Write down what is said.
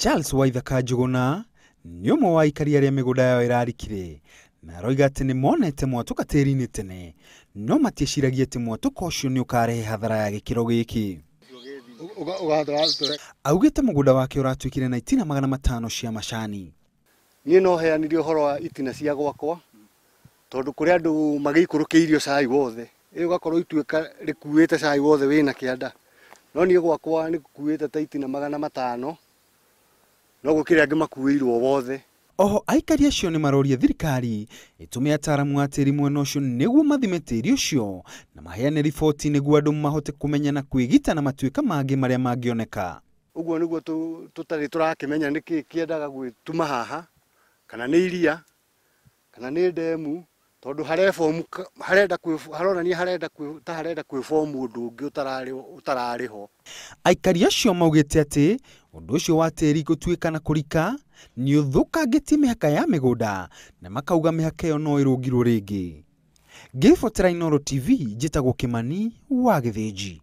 Charles Waithaka Njũgũna nĩ ũmwe wa aikari arĩa mĩgũnda yao ĩrarikire na aroiga atĩ nĩ monete mwatũka tĩri-inĩ tene no matieciragia atĩ mwatũka ũcio nĩ ũkarehe hathara ya gĩkĩro gĩkĩ. Augĩte mũgũnda wake ũratuĩkire na itina 500 cia macani. Niĩ no heanire ũhoro wa itina cia gwakwa tondũ kũrĩ andũ magĩikũrũkĩirio cai wothe, ĩ ũgakorwo ituĩka rĩkuĩte cai wothe wĩna kĩanda, no niĩ gwakwa nĩ kuĩte ta itina 500, no gũkĩrĩ angĩ makuĩirwo wothe. Oho aikari acio nĩ maroria thirikari ĩtũme ataaramu a tĩri mwena ũcio nĩguo mathime tĩri ũcio na maheane riboti nĩguo andũ mahote kũmenya na kwĩgita na matuĩka mangĩ marĩa mangĩoneka. Ũguo nĩguo tũtarĩ tũrakĩmenya nĩkĩ kĩendaga gwĩtuma haha, kana nĩ iria kana nĩ ndemu, tondũ harenda haronania harenda ta harenda kwĩbomu ũndũ ũngĩ ũtararĩ ho. Aikari acio maugĩte atĩ ũndũ ũcio wa tĩri gũtuĩka na kũrika nĩ ũthũkangĩtie mĩhaka ya mĩgũnda na makauga mĩhaka ĩyo no ĩrũngirwo rĩngĩ. Ngĩribotera Inooro TV, njĩtagwo Kĩmani wa Gĩthĩnji.